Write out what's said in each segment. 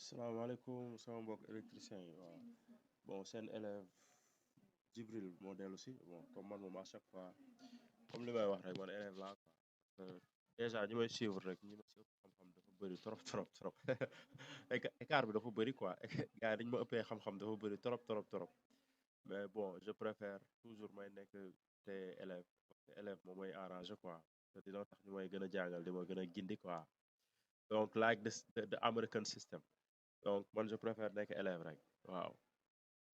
salaamaaleykum sama mbokk électricien yi waaw bon seen élève Djibril moo dellu si bon comme man moom à chaque fois comme li may wax rek man élève laa quoi déjà ñi may suivre rek ñi ma si ëpp xam-xam dafa bëri trop trop trop écart bi dafa bëri quoi gars yi dañu ma ëppee xam-xam dafa bëri trop trop trop mais bon je préfère toujours may nekk te élève parce que élève moom mooy arrangé quoi te dina tax ñu may gën a jàngal di ma gën a gindi quoi donc like the American system. Donc man je préfère nekk élève rek waaw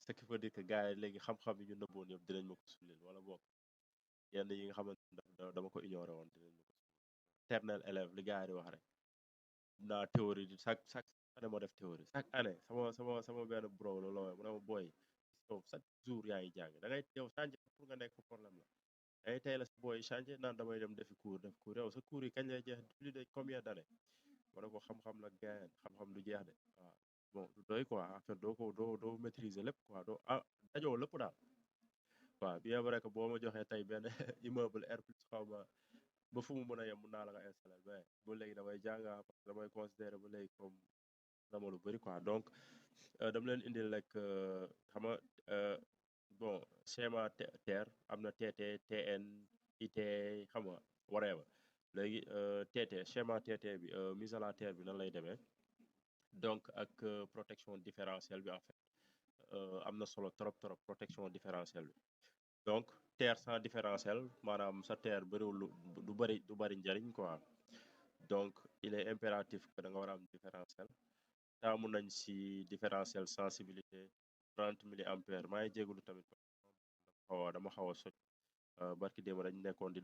ce qui veut dire que gars yi léegi xam-xam yi ñu nëbboon yëpp dinañ ma ko sulil wala boog yenn yi nga xamante ne dama ko ignoré woon dinañ ma ko sulil éternel élève li gars yi di wax rek naa théorie di chaque année moo def théorie chaque année sama benn bro la looy mu ne ma booy yow chaque jour yaa ngi jàng da ngay yow change pour nga nekk problème la da ngay tey la si booy change naan damay dem defi cours def cours yow sa cours yi kañ lay jeex plus de combien d'années ma ne ko xam-xam la gain xam-xam du jeex de waaw bon du doy quoi en fait doo maîtriser lépp quoi doo dajoo lépp daal waaw bien vrai que boo ma joxee tey benn immeuble R plus xaw ma ba fu mu mën a yem mun naa la ko installer mais ba léegi damay jàng parce que damay considérer ba léegi comme dama lu bëri quoi donc dama leen indil rek xam nga bon schéma terre am na TT TN IT xam nga whatever léegi TT schéma TT bi mise à la terre bi nan lay demee donc ak protection différentielle bi en fait am na solo trop trop protection différentielle bi donc terre sans différentiel maanaam sa terre bëriwul du bëri njariñ quoi donc il est impératif que da nga war a am différentiel taamu nañ si différentiel sensibilité 30 milliampères maa ngi jégalu tamit dama xaw a soj barki démb dañ nekkoon di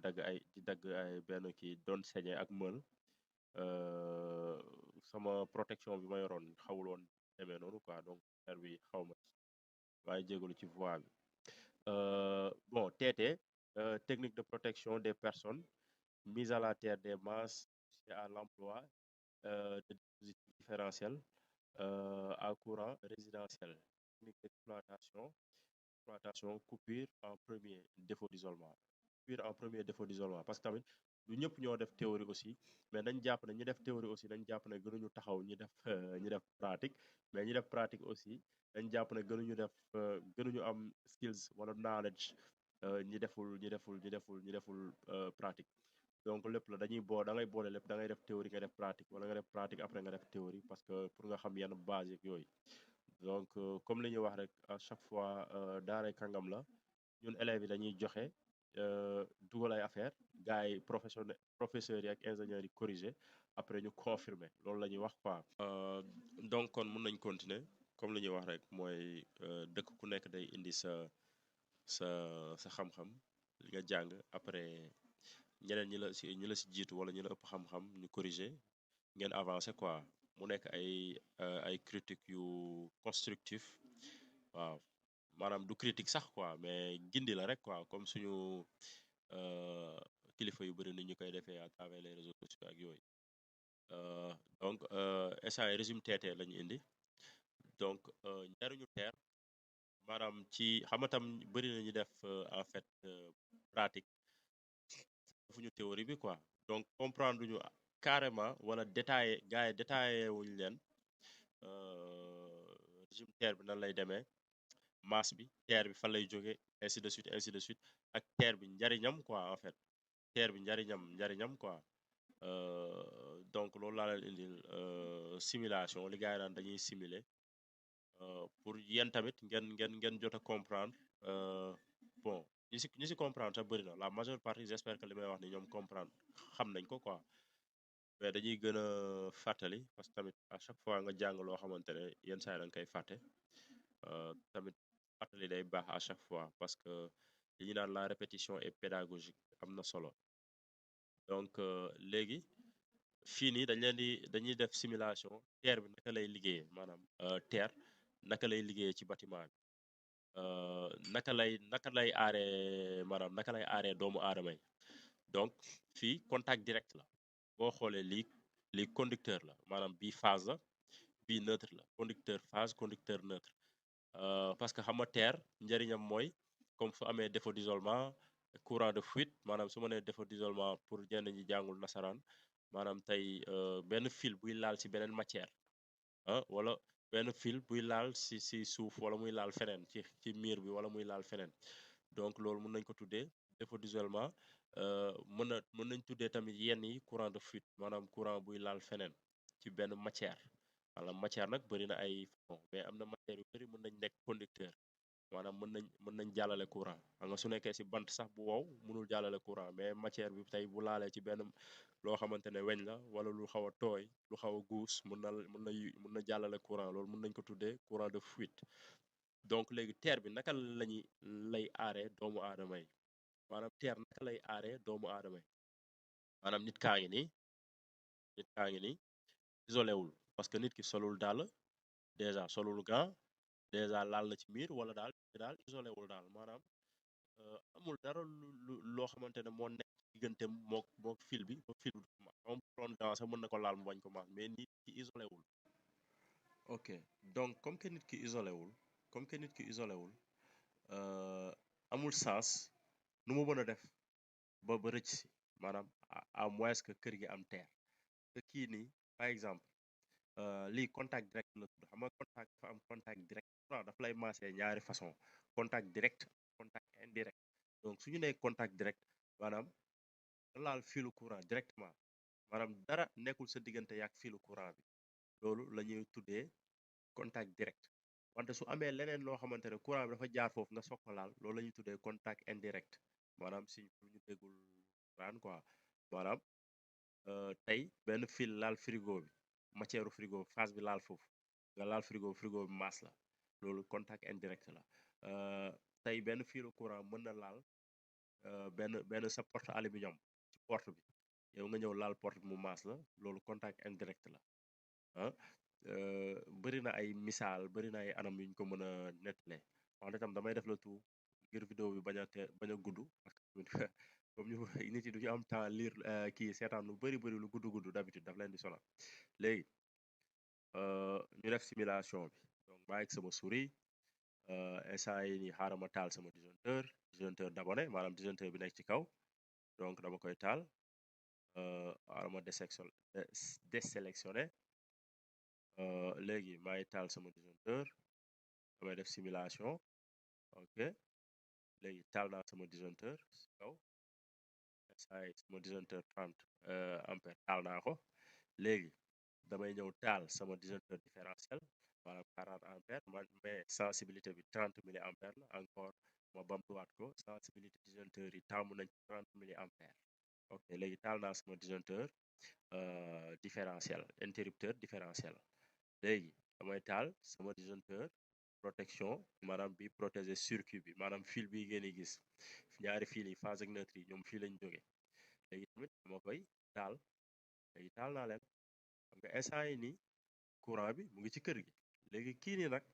dagg ay benn kii doon saigné ak mël sama protection bi ma yoroon xawul woon demee noonu quoi donc affaire bi xaw ma maa ngi jégalu ci voix bi bon TT technique de protection des personnes mise à la terre des masses et à l'emploi de dispositifs différentiels à courant résidentiel technique d'exploitation coupure en premier défaut d'isolement coupure en premier défaut d'isolement parce que tamit du ñëpp ñoo def théorie aussi mais nañ jàpp ne ñi def théorie aussi nañ jàpp ne gënuñu taxaw ñi def pratique mais ñi def pratique aussi dañ jàpp ne gënuñu am skills wala knowledge ñi deful pratique donc lépp la dañuy da ngay boole lépp da ngay def théorie nga def pratique wala nga def pratique après nga def théorie parce que pour nga xam yenn base yeeg yooyu donc comme li ñuy wax rek à chaque fois daaray kàngam la ñun élèves yi dañuy joxe dugal ay affaire gars yi professeurs yi ak ingénieurs yi corriger après ñu confirmer loolu la ñuy wax quoi. donc kon mun nañ continuer comme li ñuy wax rek mooy dëkk ku nekk day indi sa sa xam-xam li nga jàng après ñeneen ñi la si jiitu wala ñi la ëpp xam-xam ñu corriger ngeen avancer quoi mu nekk ay critique yu constructif waaw maanaam du critique sax quoi mais gindi la rek quoi comme suñu kilifa yu bëri ni ñu koy defee à travers les réseaux sociaux ak yooyu donc instant régime TT la ñu indi donc njariñu terre maanaam ci xam nga tam bëri na ñu def en fait pratique defuñu théorie bi quoi donc comprendre ñu carrément wala détaillé gars yi détaillé wuñ leen régime terre bi nan lay demee masse bi terre bi fan lay jóge ainsi de suite ak terre bi njariñam quoi en fait terre bi njariñam quoi donc loolu laa leen indil simulation li gars yi naan dañuy simuler pour yéen tamit ngeen jot a comprendre bon ñi si comprendre sax bëri na la majeure partie j'espère que li may wax ni ñoom comprendre xam nañ ko quoi mais dañuy gën a fàttali parce que tamit à chaque fois nga jàng loo xamante ne yenn saa yi da nga koy fàtte tamit fàttali day baax à chaque fois parce que li ñu naan la répétition est pédagogique am na solo donc léegi fii nii dañuy def simulation terre bi naka lay liggéeyee maanaam terre naka lay liggéeyee ci bâtiment bi naka lay aaree doomu aadama yi donc fii contact direct la boo xoolee lii conducteur la maanaam bii phase la bii neutre la conducteur phase conducteur neutre parce que xam nga terre njëriñam mooy comme fu amee défaut d'isolement courant de fuite maanaam su ma nee défaut d'isolement pour ñenn ñi jàngul nasaraan maanaam tey benn fil buy laal ci beneen matière wala benn fil buy laal si suuf wala muy laal feneen ci miir bi wala muy laal feneen donc loolu mën nañ ko tuddee défaut d'isolement. Mën nañ tuddee tamit yenn yi courant de fuite maanaam courant buy laal feneen ci benn matière. wala matière nag bëri na ay façon mais am na matière yu bëri mën nañ nekk conducteur maanaam mën nañ jàllale courant xam nga su nekkee si bant sax bu wow mënul jàllale courant mais matière bi tey bu laalee ci benn loo xamante ne weñ la wala lu xaw a tooy lu xaw a guus mën na jàllale courant loolu mën nañ ko tuddee courant de fuite. donc léegi terre bi naka lay aaree doomu aadama yi maanaam terre naka lay aaree doomu aadama yi maanaam nit kaa ngi nii isolé wul parce que nit ki solul dàll déjà solul gant déjà laal na ci miir wala daal isolé wul daal maanaam amul dara loo xamante ne moo nekk diggante mook fil bi ba fil bi du ko maas moom doon gant sax mën na ko laal mu bañ ko maas mais nit ki isolé wul. ok donc comme que nit ki isolé wul amul sens nu mu mën a def ba rëcc si maanaam à moins que kër gi am terre que kii nii par exemple lii contact direct la tudd xam nga contact dafa am contact direct waaw dafa lay maasee ñaari façon contact direct contact indirect donc su ñu nee contact direct maanaam da laal filu courant directement maanaam dara nekkul sa diggante yaak filu courant bi loolu la ñuy tuddee contact direct wante su amee leneen loo xamante ne courant bi dafa jaar foofu nga soog ko laal loolu la ñuy tuddee contact indirect maanaam si pour ñu déggul raan quoi maanaam tey benn fil laal frigo bi matière frigo phase bi laal foofu nga laal frigo bi maas la loolu contact indirect la tey benn filu courant mën na laal benn sa porte aluminium ci porte bi yow nga ñëw laal porte bi mu maas la loolu contact indirect la ah bëri na ay misaal bëri na ay anam yuñ ko mën a nettalee wante tam damay def la tout ngir vidéo bi bañ a gudd parce que comme ñu nit yi du ñu am temps lire kii seetaan lu bëri lu gudd d'habitude daf leen di sonal léegi ñu def simulation bi donc maa ngi sama souris instant yi nii xaaral ma taal sama disjoncteur d'abonné maanaam disjoncteur bi nekk ci kaw donc dama koy taal xaaral ma désélectionné léegi maa ngi taal sama disjoncteur damay def simulation ok léegi taal naa sama disjoncteur ci kaw instant yi sama disjoncteur 30 ampère taal naa ko léegi damay ñëw taal sama disjoncteur différentiel maanaam 40 ampères mais sensibilité bi 30 milliampères la encore ma bamtuwaat ko sensibilité disjoncteur yi tàmm nañ 30 milliampères ok léegi taal naa sama disjoncteur différentiel interrupteur différentiel léegi damay taal sama disjoncteur protection maanaam bi protéger circuit bi maanaam fil bi ngeen di gis ñaari fil yi phase ak neutre yi ñoom fii lañ jóge léegi tamit dama koy taal léegi taal naa leen xam nga instant yi nii courant bi mu ngi ci kër gi léegi kii nii nag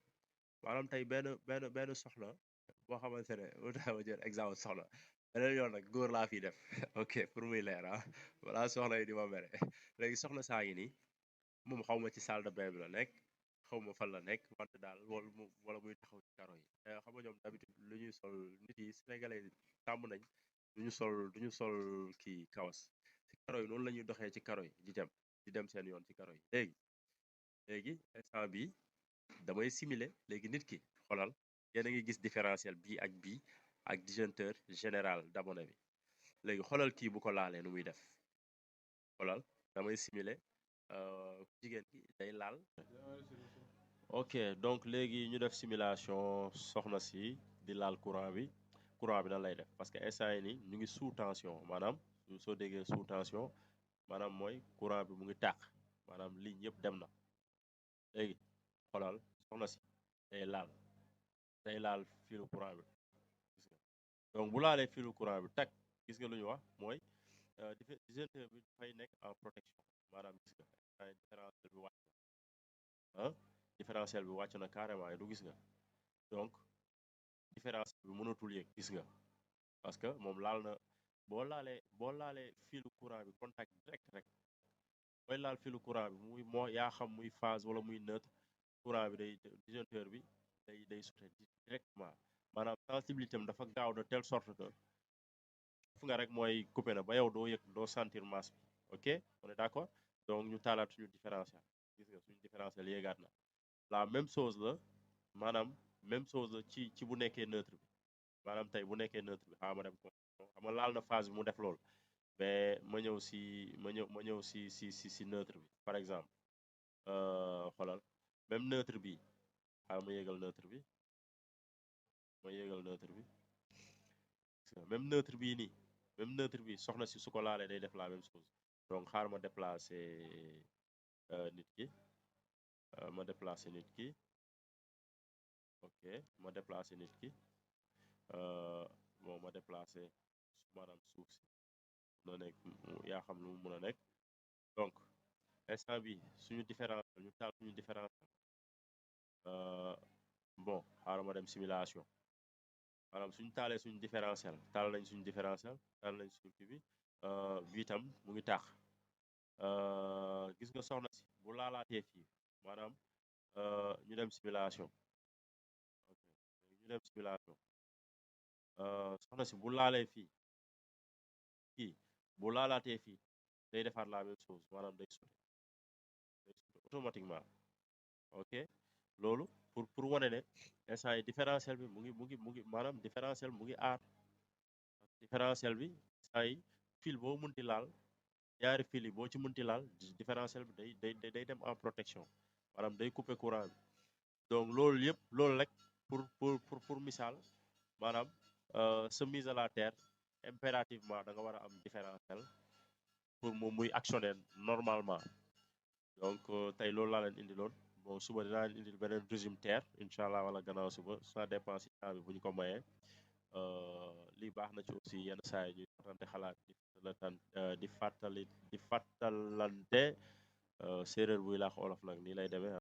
maanaam tey benn soxna boo xamante ne ma jël exemple soxna beneen yoon nag góor laa fi def ok pour muy leer voilà soxna yi di ma mere léegi soxna saa yi nii moom xaw ma ci salle de bain bi la nekk xaw ma fan la nekk wante daal wala muy taxaw ci karo yi xam nga ñoom d'habitude lu ñuy sol nit yi sénégalais tàmm nañ duñu sol kii kawas ci karo yi noonu la ñuy doxee ci karo yi di dem seen yoon ci karo yi léegi instant bi damay simuler léegi nit ki xoolal yéen a ngi gis différentiel bii ak disjoncteur général d'abonné bi léegi xoolal kii bu ko laalee nu muy def xoolal damay simuler jigéen ki day laal ok donc léegi ñu def simulation soxna si di laal courant bi nan lay def parce que instant yi nii ñu ngi sous tension maanaam soo déggee sous tension maanaam mooy courant bi mu ngi tàq maanaam ligne yëpp dem na léegi xoolal soxna si day laal filu courant bi gis nga donc bu laalee filu courant bi tag gis nga lu ñu wax mooy disjoncteur bi dafay nekk en protection maanaam gis nga différentiel bi wàcc na différentiel bi wàcc na carrément yi du gis nga donc différentiel bi mënatul yéeg gis nga parce que moom laal na boo laalee filu courant bi contact direct rek booy laal filu courant bi moo yaa xam muy phase wala muy neutre courant bi disjoncteur bi day sauté directement maanaam sensibilité am dafa gaaw de telle sorte que fu nga rek mooy coupé na ba yow doo yëg doo sentir masse bi ok on est d'accord donc ñu taalaat suñu différentiel gis nga suñu différentiel yéegaat na la même chose la maanaam même chose la ci bu nekkee neutre bi maanaam tey bu nekkee neutre bi xaaral ma dem ko xam nga laal na phase bi mu def loolu mais ma ñëw si neutre bi par exemple xoolal même neutre bi xaaral ma yéegal neutre bi ma yéegal neutre bi gis nga même neutre bii nii même neutre bi soxna si su ko laalee day def la même chose donc xaaral ma déplacer nit ki ma déplacer nit ki ok ma déplacer nit ki bon ma déplacer maanaam suuf si mën a nekk yaa xam lu mu mën a nekk donc instant bi suñu différence ñu taal suñu différence bon xaaral ma dem simulation maanaam suñu taalee suñu différentiel taal nañ suñu différentiel taal nañ suñu kii bi tam mu ngi taax gis nga soxna si bu laalaatee fii maanaam ñu dem simulation ok ñu dem simulation soxna si bu laalee fii bu laalaatee fii day defaat la même chose maanaam day sauter automatiquement ok loolu pour wane ne instant yi différentiel bi mu ngi maanaam différentiel mu ngi aar différentiel bi instant yi fil boo munti laal ñaari fil yi boo ci munti laal différentiel bi day dem en protection maanaam day couper courant bi donc loolu yëpp loolu rek pour misaal maanaam sa mise à la terre impérativement da nga war a am différentiel pour moom muy actionner normalement donc tey loolu laa leen indiloon bon suba dinaa leen indil beneen régime terre incha allah wala gannaaw suba ça dépend si temps bi bu ñu ko mayee lii baax na ci aussi yenn saa yi ñuy fàttante xalaat di fàttalante séeréer buy laax olof nag nii lay demee